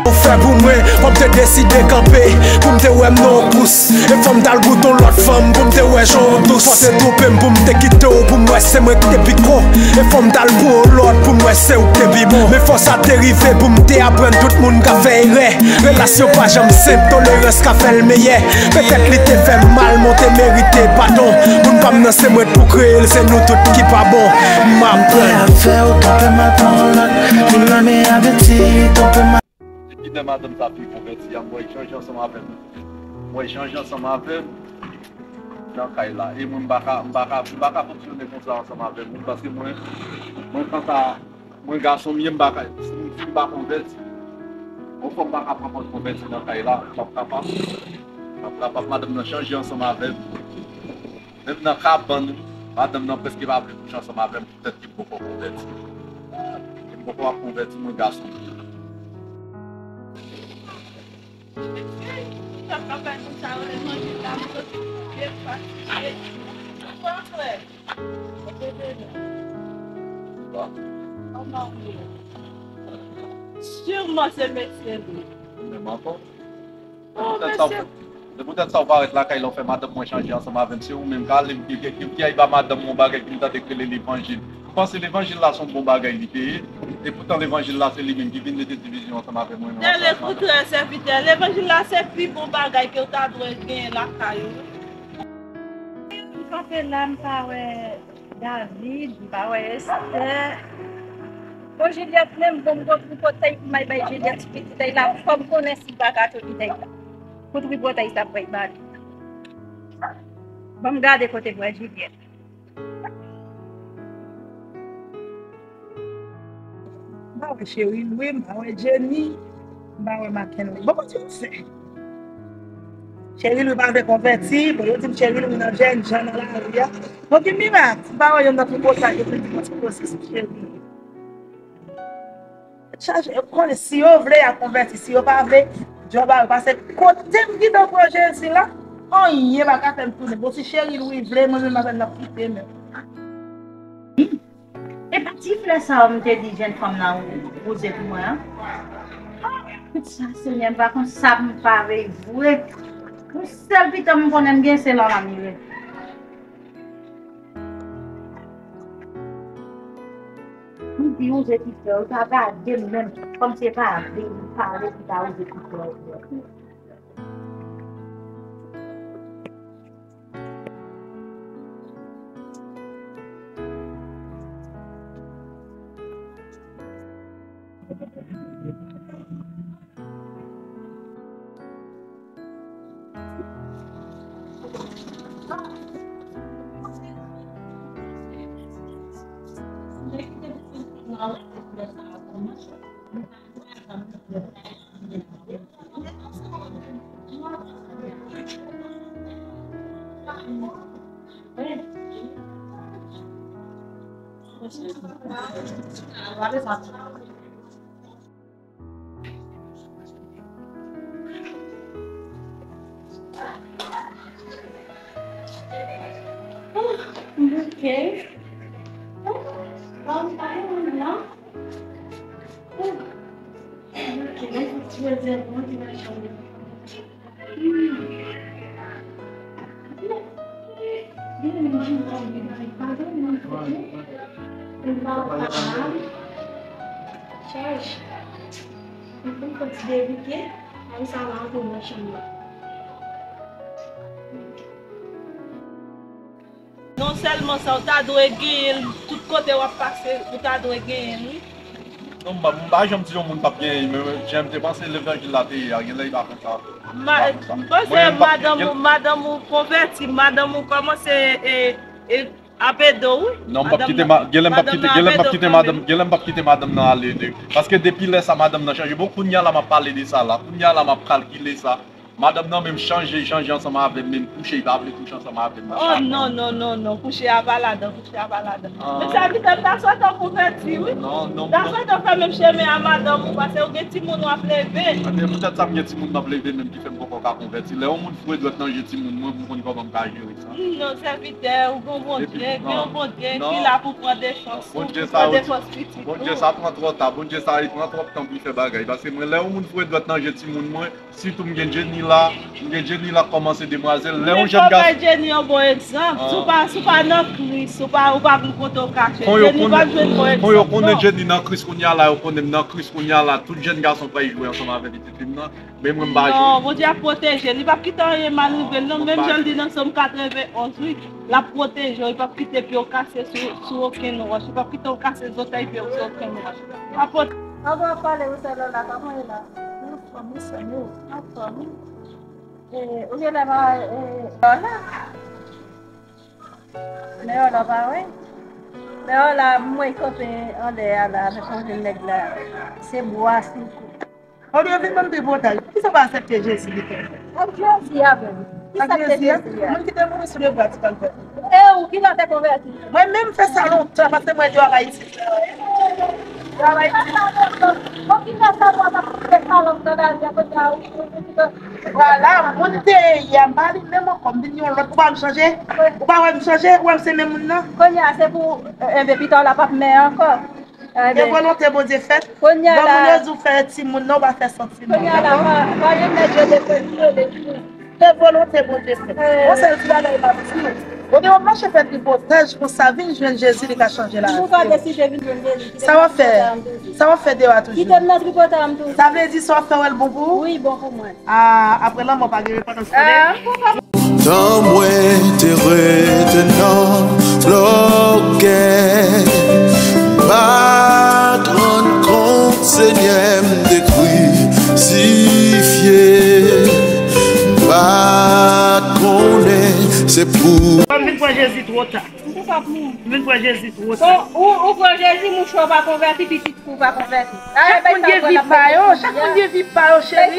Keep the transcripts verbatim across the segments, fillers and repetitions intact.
Ou fè pou mwen, fò m te deside kanpe, pou m te wè m nan yon kous. E fò m t al goute yon lòt fanm, pou m te wè jan w dous. Fò w te twonpe m, pou m te kite w, pou m wè se mwen ki te pi kon. E fò m t al pran yon lòt, pou m wè se ou ki te pi bon. Men fò sa te rive, pou m te aprann tout moun ka fè erè. Relasyon pa janm senp, tolerans ka fè l meyè. Petèt li te fè m mal, men w te merite padon. Moun pa m nan se mwen t pou kreye l, se nou tout ki pa bon. M aprann. Apre afè w twonpe m al pran yon lòt, li renmen apeti twonpe m. Depi lè madanm sa pi konvèti a, m wè l chanje ansanm avè m. M wè l chanje ansanm avè m nan kay la. E mwen, m pa ka, m pa ka, m pa ka fonksyone konsa ansanm avè moun, paske mwen, mwen kanta mwen gason m ye, m pa ka, si, si m pa konvèti, yon fanm pa ka pran pòz konvèti nan kay la, m p ap kapab. M p ap kapab, madanm nan chanje ansanm avè m. Menm nan kabann, madanm nan prèske pa vle kouche ansanm avè m poutèt ke m poko konvèti. E m poko ap konvèti, mwen gason m ye. Sa papa di sa, yo le manje la, m soti, je fatige. Kòman frè? Kòman ou ye? Sûrement se mesye li. Ou menm ankò? Oh, mesye. Se poutèt sa w parèt lakay la, w fè madanm mwen chanje ansanm avè m. Se ou menm k ale, ki, ki, ki, ki al ba madanm mwen yon bagay ke m tande k rele levanjil. M panse levanjil la se yon bon bagay li te ye. E poutan levanjil la se li menm ki vin mete divizyon ansanm avè mwen nan. Tèl e kontrè, sèvitè. Levanjil la se pi bon bagay ke w ta dwe genyen lakay ou. M kanpe la, m pa wè David, m pa wè Esther. Bon, Juliette menm, bon, m gon tripotay pou m al bay Juliette sou pitay la, fò m konnen si m pa ka tou pitay la. Pou tripotay sa pou bay bali. Ban m gade kote m wè Juliette. M pa wè Cheryl, wi, m pa wè Jenny, m pa wè Mackenley. Bon, kote yo se? Cheryl, wi, pa vle konvèti. Bon, yo di m Cheryl, wi, nan jèn jan nan lari a. Bon, ki mirak, m pa wè youn nan tripotay yo pou di m tripotay se Cheryl. Chache, yo konnen si yo vle, y a konvèti. Si yo pa vle, djòb a yo. Paske kote m kite pran Jezi la, anyen pa ka fè m tounen. Bon, si Cheryl, wi, vle, mwen menm avè l n ap kite menm. E pa ti flè sa yo m te di jèn fanm nan woze pou mwen an? Tout sa, Senyè, m pa konn sa m pa vle vre. Yon sèl pitan m konnen m gen, se Lanlamire. M di woze ki flè, ou ta gade m menm, kòm se pa vle, m pale ki ta woze ki flè. Ok. Bon, pa gen moun nan. Chaj. Mwen konn fè ti devike. Ay, sa va antre nan chanm nan. Non sèlman sa, ou ta dwe genyen l tout kote w ap pase, ou ta dwe genyen l, wi. Non, m pa, m pa janm di yon moun p ap genyen, men jan m te panse levanjil la te ye a, genlè li pa konsa. Ma-, m panse madanm ou, madanm ou konvèti, madanm ou kòmanse, e, e, ap ede w, wi. Non, m p ap kite ma-, genlè m p ap kite, genlè m p ap kite madanm, genlè m p ap kite madanm nan ale, de, paske depi lè sa madanm nan chanje. Bon, kounye a la m ap pale de sa la, kounye a la m ap kalkile sa. Madanm nan menm chanje, chanje ansanm avè m, menm kouche, li pa vle kouche ansanm avè m nan. Oh, non, non, non, non, kouche a pa ladan, kouche a pa ladan. Men sèvitè, m ta swete w konvèti, wi. Non, non, m ta swete w fè menm chemen a madanm ou, paske ou gen timoun w ap leve. Ebyen, poutèt sa m gen timoun m ap leve menm ki fè m poko ka konvèti. Lè yon moun foure dwèt nan je timoun mwen, pou m konn kòman m ka jere sa. Non, sèvitè, ou gen yon Bondye, gen yon Bondye ki la pou pran defans ou, pou pran defans pitit ou. Bondye sa pran twò ta, Bondye sa li pran twòp tan pou li fè bagay. Paske mwen, lè yon moun foure dwèt nan je timoun mwen, sitou m gen Jenny la, m gen Jenny la kòmanse demwazèl. Lè yon jèn gason. Jenny yon bon egzanp. Si w pa, si w pa nan Kris, ou pa, ou pa konn kote w kache. Jenny p ap jwenn bon egzanp, non. Kon yo konnen Jenny nan Kris kounye a la, yo konnen m nan Kris kounye a la, tout jèn gason pral jwe ansanm avè pitit fi m nan. Men mwen m pa jwe. Non, Bondye ap pwoteje l. Li p ap kite anyen mal rive l, non. Menm jan l di nan Sòm katrevenn onz, wi. L ap pwoteje w. Li p ap kite pye w kase sou, sou okenn wòch. Li p ap kite w kase zòtèy pye w sou okenn wòch. L ap pwoteje w. Anvan w pale, ou sè Lòla, kòman w ye la? Anfòm, wi, sè m, wi. Anfòm, wi. E, ou genlè pa, e, Lòla? Lè Lòla pa wè. Lè Lòla, m wè l kanpe anlè a la, avèk yon jèn nèg la. Se bwa, se kou. Olye vin ban m tripotay, poukisa w pa aksepte Jezi pito? Ak Jezi avè m. Kisa k te Jezi a? Moun ki te mouri sou de bwa ti Kalvè. E ou, kilè w te konvèti? Mwen menm fè sa lontan, paske mwen di w ap Ayiti. Di w ap Ayiti. Bon, kilè sa w ap fè sa lontan la, di a kote a ou? Vwala, moun te ye a, m pa li menm ankò, m vin yon lòt, ou pa wè m chanje? Ou pa wè m chanje? Ou wè m se menm moun nan? Kounye a, se pou, enben, pita w la p ap mè ankò. Ke volonte Bondye fèt. Lè moun yo di w fè timoun nan, ou pa fè san timoun nan. Ke volonte Bondye fèt. Yon sèl ti bagay m ap di w. Olye w ap mache fè tripotay, konsa vin jwenn Jezi, li ka chanje lavi w. Sa w ap fè? Sa w ap fè deyò a toujou? Sa vle di sa w ap fè wè l bon pou ou? Wi, bon pou mwen. Ah, apre lanmò pa gen repanans, konnen? Tan mwen te rete nan lògèy, m pa t rann kont, Senyè, m te krusifye. M pa t konnen se pou. Mwen vin pran Jezi twò ta. M te p ap mouri. M vin pran Jezi twò ta. Bon, ou, ou pran Jezi, mouche w pa konvèti, pitit ou pa konvèti. Chak moun gen vi pa yo, chak moun gen vi pa yo, cheri.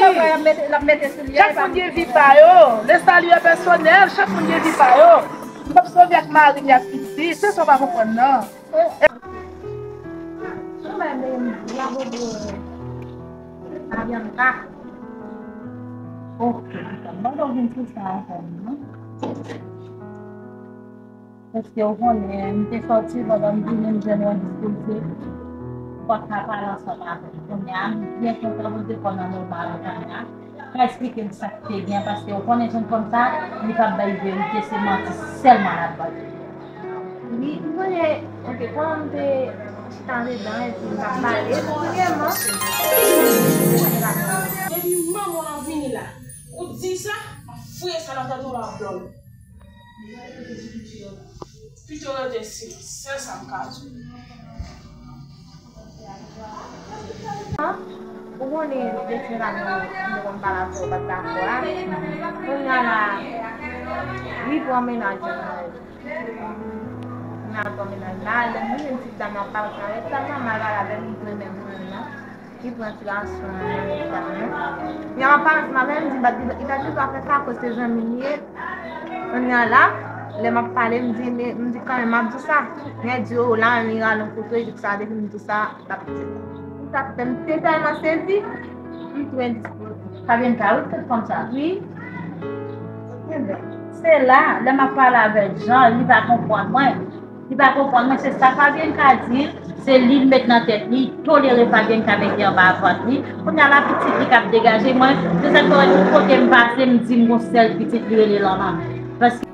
Chak moun gen vi pa yo. Le salut est personnel, chak moun gen vi pa yo. M p ap sove ak mari m, ak pitit, se sa w pa konprann nan. Ou menm, menm, labobo, Avianca. Ok, m pandan w vin sou sa avè m, non? Paske w konnen, m te sòti, pandan m vini, m jwenn w endispoze. M pa ka pale ansanm avè w. Kounye a, m byen kontan pou m te pran nan nòmal kounye a. Pa eksplike m sa k te gen, paske w konnen jèn fanm sa, li p ap bay verite, se manti sèlman l ap bay. Wi, m konnen, ok, pandan m te chita andedan, epi m t ap pale, vrèman. Depi manman w ap vini la, ou di sa, m ap fouye sa nan tèt ou la, blan. Pito rete silans, sèl sa m ka di w. Ou konnen, depi la, m te konn pale avè w, ou pa t dakò a. Kounye a la, li pran mennaj la. Kounye a l pran mennaj la, lè m vini, m di dam nan pa pale avè l, dam nan mal pale avè m, li renmen moun nan. Li pran ti gason an nan men dam nan. Li ap pale ansanm avè l, m di, li pa t gen dwa fè sa, akoz se zanmi m li ye. Kounye a la, lè m ap pale, m di, men, m di kanmenm, m ap di sa. Nèg di, o, la menm, li rale yon kouto, li di sa, depi m di sa, l ap di. Sa k fè m te tèlman sezi, m tou endispoze. Sa vin ka, wi, tout fanm sa. Wi. Enben, se la, lè m ap pale avè l, jan li pa konprann mwen. Li pa konprann mwen, se sa Fabienne ka di l, se li l met nan tèt li, tolere Fabienne ka mete anba vant li. Kounye a la pitit li k ap degaje mwen, se sa k fè tout kote m pase, m di m gon sèl pitit li rele Lanmami. Paske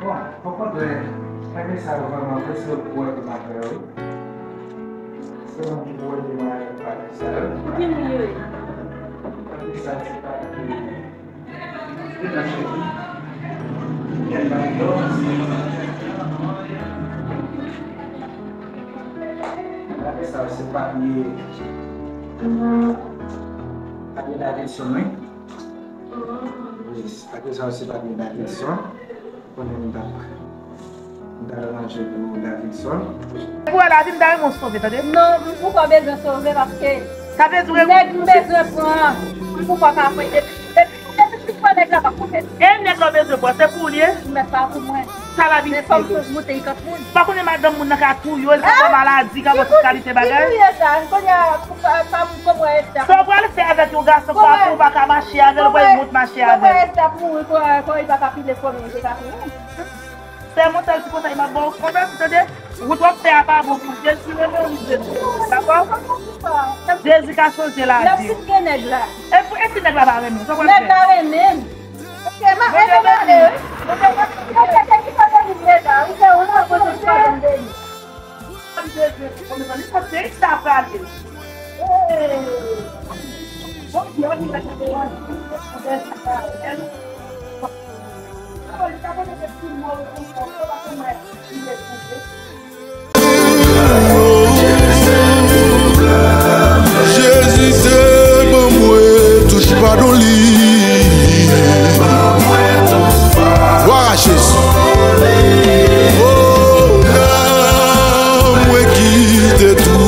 Bon, okontrè, bagay sa yo vrèman vre, se yo ki pou ede m avè yo. Se yo ki pou ede m avè bagay sa yo. Pou ki moun yo ye? Bagay sa yo se pa ki Bagay sa yo se papye, papye Davidson, wi. Wi, bagay sa yo se papye Davidson. Konnen m t ap, m t ap ranje pou Davidson. Pou wè lavi m ta renmen w sove, tande? Non, m poko bezwen sove paske Sa vle di w nèg m bezwen pran, m poko ka pran. Depi, depi, depi m pran nèg la pa koute. E nèg la w bezwen pran, se pou ou l ye? Men pa pou mwen. Sa lavi se fòm sou moute yi kant moun. Pa konnen madanm moun nan ka touye w, li ka ba w maladi, ka ba w tout kalite bagay. Ki pou ye sa? Kounye a, pa, pa, pa, kòman Esther? Sa w pral fè avèk yon gason pa pou w pa ka mache avè l, ou pral mont mache avè l. Kòman Esther ap mouri, kòman, kòman li pa ka pile fòm li te ka pile? Sè Montel, si konsa, m ap ba w konbèt, ou tande? Wout w ap fè a pa bon pou Jezi renmen w, li Jezi. Dakò? Jezi ka chanje lavi w. Lè m fin gen nèg la. E pou, e si nèg la pa renmen w, sa w pral fè? Nèg la renmen m. Ok, m a, e m ale, wi. Bondye beni. Ok, se ki kote nou ye la? Ou se ou nan kote ki kote m vini? Jezi, mezanmi, kot peyi sa prale? Hey! Bondye, ann mete devan nou. Jezi te ban mwen tout padon li. Glwa a Jezi. O, nanm mwen ki te tou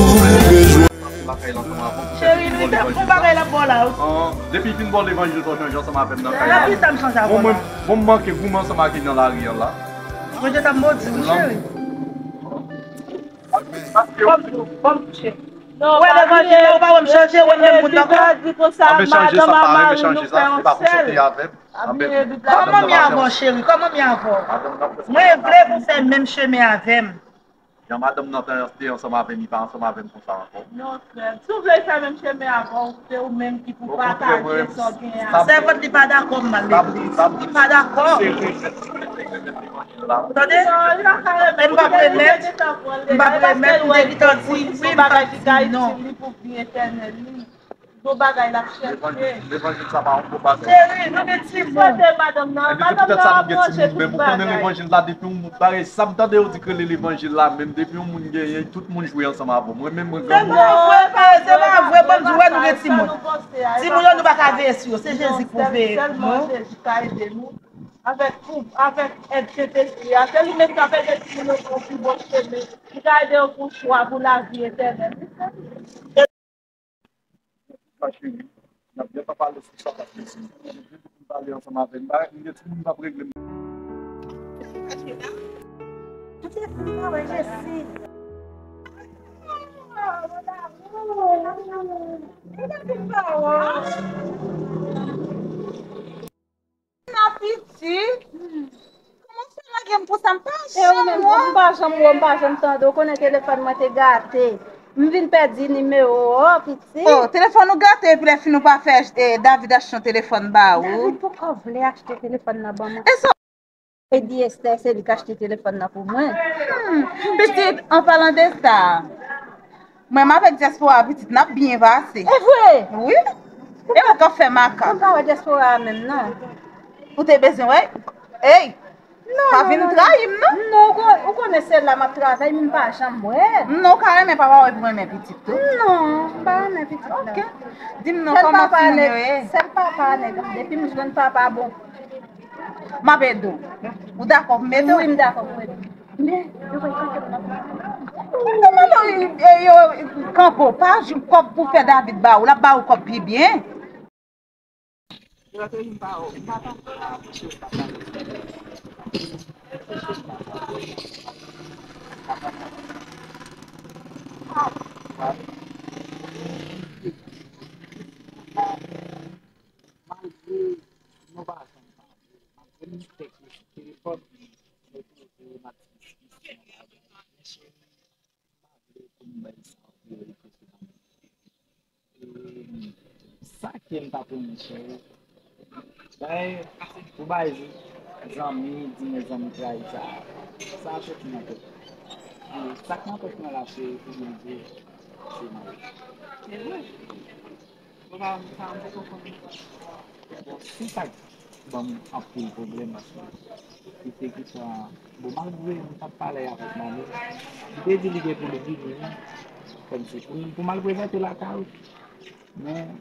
bezwen. Cheri, li te bon bagay l ap ba w la, wi. Depi l fin ba w levanjil sa w chanje ansanm avè m nan kay la. Nan ki sa m chanje avè w la? Bon, mwen, bon, m manke goumen ansanm ak li nan lari an la. Bondye ta modi w, wi, cheri. Kòm, kòm, cheri. Wè levanjil la, ou pa wè m chanje, ou wè m menm moun nan ankò. Anben chanje sa, m pa renmen chanje sa, se pa pou sòti avè m. Anben, kòman m ye avè w, cheri? Kòman m ye avè w? Mwen vle pou fè menm chemen avè m. Jan madanm nan te, te ansanm avè m, li pa ansanm avè m konsa ankò. Non, frè m. Si w vle fè menm chemen avè w, se ou menm ki pou pataje sa w genyen avè l. Sèvant li pa dakò m al legliz. Li pa dakò. Ou tande? E m p ap remèt, m p ap remèt, m te gentan di wi, m p ap di non. Gon bagay l ap chèche. Levanjil, levanjil sa pa yon bon bagay. Cheri, nou gen timoun. Kote madanm nan? Madanm nan ap ranje tout bagay. Ebyen, se poutèt sa nou gen timoun, men ou konnen levanjil la, depi yon moun, bagay, sa m tande yo di k rele levanjil la, menm depi yon moun genyen, tout moun jwe ansanm avè w. Mwen menm, mwen granmoun. Se pa vre, se pa vre, ban m di w, wè nou gen timoun. Timoun yo, nou pa ka veye sou yo, se Jezi k pou veye pou nou. Sèlman Jezi ka ede nou. Avèk, avèk èd Sentespri a, se li menm k ap ede timoun yo pran pi bon chemen. Li ka ede yo pran chwa pou lavi etènèl. Sa cheri, n ap gentan pale sou sa paske si nou vin pale ansanm avè m, m gen timoun m p ap regle m. Nan piti. Kòman w fè lage m konsa? M pa janm wè w. M pa janm wè w, m pa janm tande w. Konnen telefòn mwen te gate. M vin pèdi nimewo w, pitit. Oh, telefòn ou gate, epi lè fini ou pa fè, eh, David achte yon telefòn ba ou. David poko vle achte telefòn nan ban mwen. E sa? E di Esther, se li k achte telefòn nan pou mwen. Hmm, pitit, an palan de sa, Mwen m avèk dyaspora a pitit, n ap byen pase. E vre? Wi. E ou k ap fè makak. Mwen pa wè dyaspora a menm non. Ou te bezwen wè? Ey! Non, pa vin trayi m, non. Non, ou kon- ou konnen se la m ap travay, men m pa janm wè l. Non, ou ka renmen papa w epi w renmen pitit tou. Non, m pa renmen pitit la. Ok. Di m non, kòman timoun yo ye? Sèl papa nèg la. Depi m jwenn papa, bon. M ap ede w. Ou dakò pou m ede w? Wi, m dakò pou ede w. Men, yo pa konn nan. M te mande w, e, yo, kanpe w, pa jwenn kòb pou fè David ba ou, l ap ba ou kòb pi byen. Malgre nou pa janm pale, malgre nou fèk yo sou telefòn, nou toujou nan diskisyon avè l. Men cheri, m pa vle pou m bay sa priyorite sou moman. E sa ke m t ap renmen, cheri, bay, pou bay zanmi, di men zanmi trayi sa, sa soti nan tèt mwen. E sa k nan tèt mwen la, cheri, pou m di, se mari. Se vre. Ou pa, ou pa, ou poko konnen. Bon, se sa k ban m anpil pwoblèm, paske li te kesyon, bon, malgre m t ap pale avèk manmi, li te di li gen pou l vini, kòmsi pou, pou m al prezante lakay ou. Men,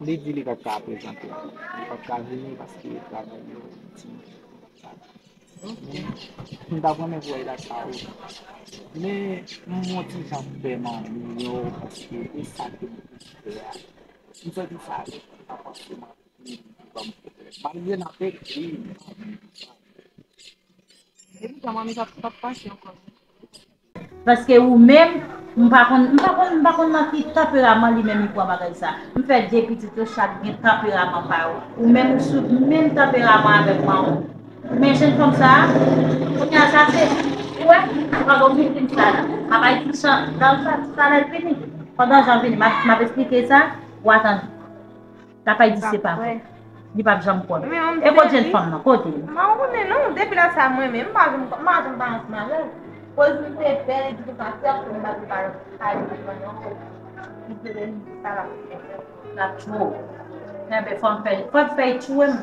li di li pa t ka prezante. Li pa t ka vini paske travay yo di. M ta renmen voye l ak sa ou. Men, m yon ti jan pè manmi yo, paske e sa ke m te fè a. M santi sa ret nan panse manmi li ban m pwoblèm. Malgre n ap ekri, m pa vle di sa. Epi sa, manmi pa, pa t fache ankò. Paske ou menm, m pa konn, m pa konn, m pa konn nan ki tanperaman li menm li pran bagay sa. M fè de pitit yo, chak gen tanperaman pa yo. Ou menm ou sou menm tanperaman avèk manman w. Men jèn fanm sa a, kounye a sa se, ou wè, ou pa gon viktim sa la. M ap bay ti chan, dan sa, sa lè fini. Pandan jan vini, m ap, m ap esplike sa, w a tande. L ap bay di se pa vre. Li p ap janm kwè. E kot jèn fanm nan? Kote l? M pa konnen non, depi lè sa mwen menm, m pa janm, m pa janm pa ansanm avè l. Koz m te pè, li di konsa, sèl ke m pa te pale, pale pou mwen non. Li te vin di sa l ap fè. L ap tchwe w. Enben, fò m fè, fò m fè l tchwe m.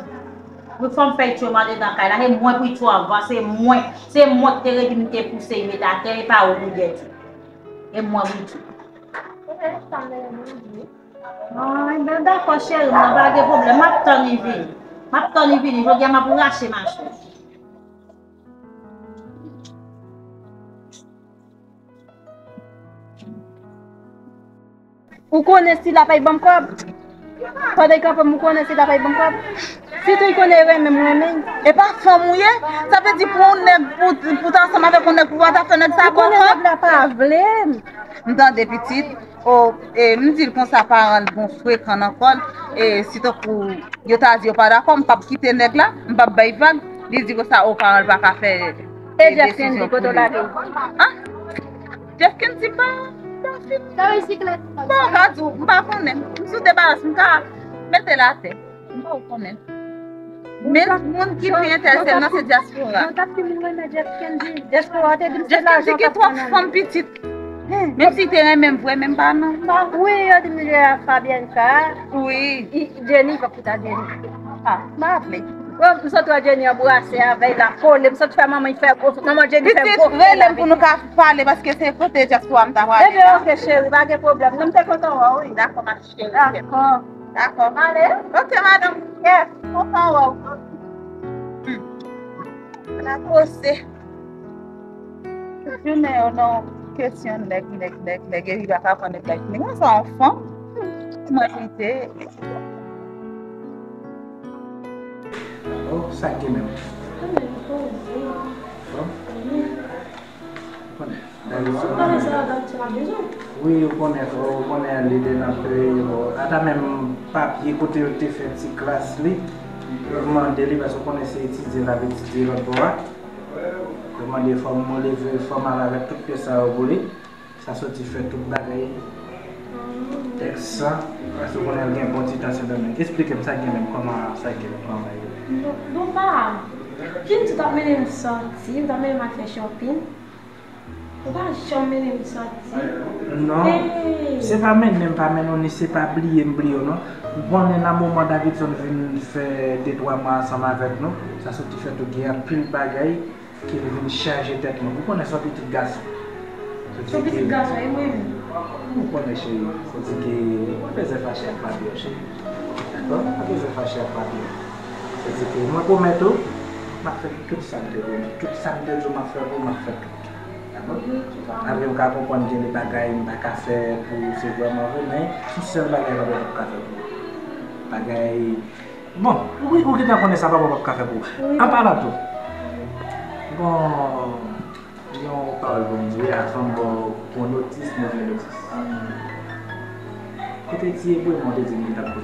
Wi, fò m fè l tchwe m andedan kay la. Se mwen pou l tchwe anvan, se mwen. Se mwen ki te redi m te pouse l met atè, e pa ou pou dèt ou. E mwen pou l tchwe. Ay, ben, dakò, cheri m nan, pa gen pwoblèm. M ap tann li vini. M ap tann li vini. Jodi a, m ap rache machè. Ou konnen si l ap bay ban m kòb? Pandan l kanpe m, ou konnen si l ap bay ban m kòb? Sitou l konnen renmen m renmen l. E pa fanm ou ye? Sa vle di pou yon nèg, pou, pou w ta ansanm avèk yon nèg, pou w pa ta fè nèg sa ba w kòb? Ou konnen nèg la pa vle m. M tande pitit. O, e, m di l konsa, paran l bon frekan nan kò l. E, si tankou yo ta di yo pa dakò, m p ap kite nèg la, m p ap bay vag. Li di konsa, o, paran l pa ka fè. E Jeff Kendy, kote w lage l? An? Jeff Kendy pa, pa fin. Sa bisiklet. Bon, m ka di w, m pa konnen. M sou de balans, m ka mete l atè. M pa konnen. Men moun ki pi enterese m nan se dyaspora. Mwen t ap fin renmen Jeff Kendy. Dyaspora te di m se lajan k ap fè nan li. Jeff Kendy gen twòp fanm pitit. Menm si te renmen m vre, menm pa non. Wi, yo di m li a Fabienne ka. Wi. Jenny, pa pou ta Jenny. Ah, m pa vle. Bon, m sot wè Jenny anbrase avè l, la kole. M sot fè manman fè gwo, manman Jenny fè gwo. Pitit, rele m pou nou ka pale, paske se kote dyaspora m ta prale. Ebyen, ok, cheri, pa gen pwoblèm. Non, m te kontan wè w, wi. Dakò, ma cheri. Dakò. Dakò. Ale. Ok, madanm. Yes, kontan wè w. N a koze. Tout jounen yo nan kesyon nèg, nèg, nèg, nèg, epi pa ka pran nèg la fini. Mwen sa yon fanm. Mwen pite. Oh, sa k gen menm? Bon. Ou konnen. Wi, ou konnen, ou konnen li te nan peyi, bon, ata menm papye kote yo te fè ti klas li, yo mande li, paske ou konnen se etidye l ap etidye lòt bò a. Yo mande fò m leve, fò m al avèk tout pyès sa yo pou li. Sa soti fè tout bagay. Tèks sa, paske ou konnen l gen bon ti tansyon nan men. Eksplike m sa k gen menm, kòman sa k gen menm, kòman bagay yo. Bon, bon, pa. Pitit ap mennen m sòti, l ap mennen m al fè shopping. Ou pa janm mennen m sòti. Non. Se pa mennen m pa mennen w, ni se pa bliye m bliye w, non. Ou konnen nan moman Davidson vin fè de twa mwa ansanm avèk nou, sa soti fèt ou gen anpil bagay ki vin chaje tèt nou. Ou konnen se yon pitit gason. Se yon pitit gason, e mwen menm. Ou konnen cheri, se di ke ou pa bezwen fache ak papi yo cheri. Dakò? Ou pa bezwen fache ak papi yo. Se di ke mwen pwomèt ou, m ap fè tout sa m te pwomèt. Tout sa m te di w m ap fè pou ou, m ap fè tout. Dakò? Apre ou ka konprann gen de bagay m pa ka fè pou ou, se vrèman vre, men yon sèl bagay m p ap ka fè pou ou. Bagay Bon, ou, ou gentan konnen sa papa p ap ka fè pou ou. An palan tou, bon, yon pawòl pou m di wi, avan m ba w gwo notis, move notis. Kote ti Ebwe mwen te di m li t ap